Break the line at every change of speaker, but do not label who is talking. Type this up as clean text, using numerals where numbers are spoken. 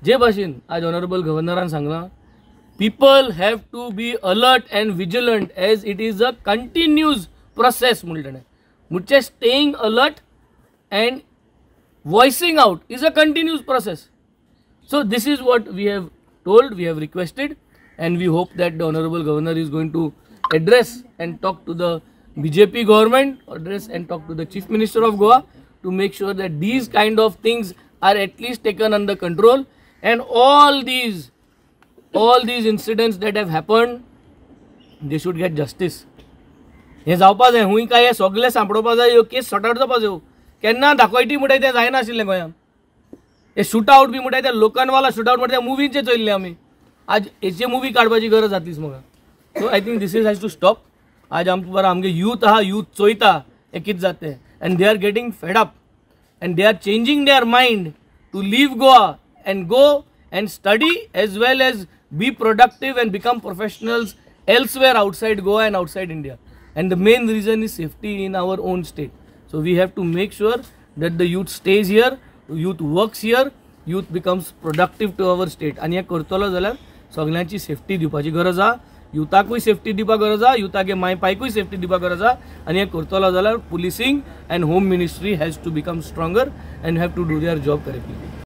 जे भाशेन आज ऑनरेबल गव्हर्नरान सांगलां, people have to be alert and vigilant as it is a continuous process म्हणलें ताणें. म्हणजे staying alert and voicing out is a continuous process. So this is what we have told, we have requested, and we hope that the Honorable Governor is going to address and talk to the BJP government, address and talk to the Chief Minister of Goa to make sure that these kind of things are at least taken under control, and all these incidents that have happened, they should get justice. हें जावपा जाय. हुंय काय हें सगळें सांपडोवपा जाय. ह्यो केस sort out जावपा जायो. केन्ना दाखयटी म्हणटाय तें जायनाशिल्लें गोंयांत. हे शूट आवट बी म्हणटाय ते लोखंडवाला शूट आवट म्हणटा, मुवींचे चोयल्ले आमी. आज हेचे मुवी काडपाची गरज जातलीच म्हाका. So I think this is has to stop. आज आमकां बरो आमगे यूथ आहा, यूथ चोयता हें कितें जाता तें, and they are getting fed up and they are changing their mind to leave Goa and go and study as well as be productive and become professionals elsewhere outside Goa and outside India. And the main reason is safety in our own state. So we have to make sure that the youth stays here, youth works here, youth becomes productive to our state. आनी हें करतलो जाल्यार सगल्यांची safety दिवपाची गरज आहा. युथाकूय safety दिवपाक गरज आहा, युथागे माय पायकूय सेफ्टी दिवपाक गरज आहा. आनी हें करतलो जाल्यार policing and home ministry has to become stronger and have to do their job correctly.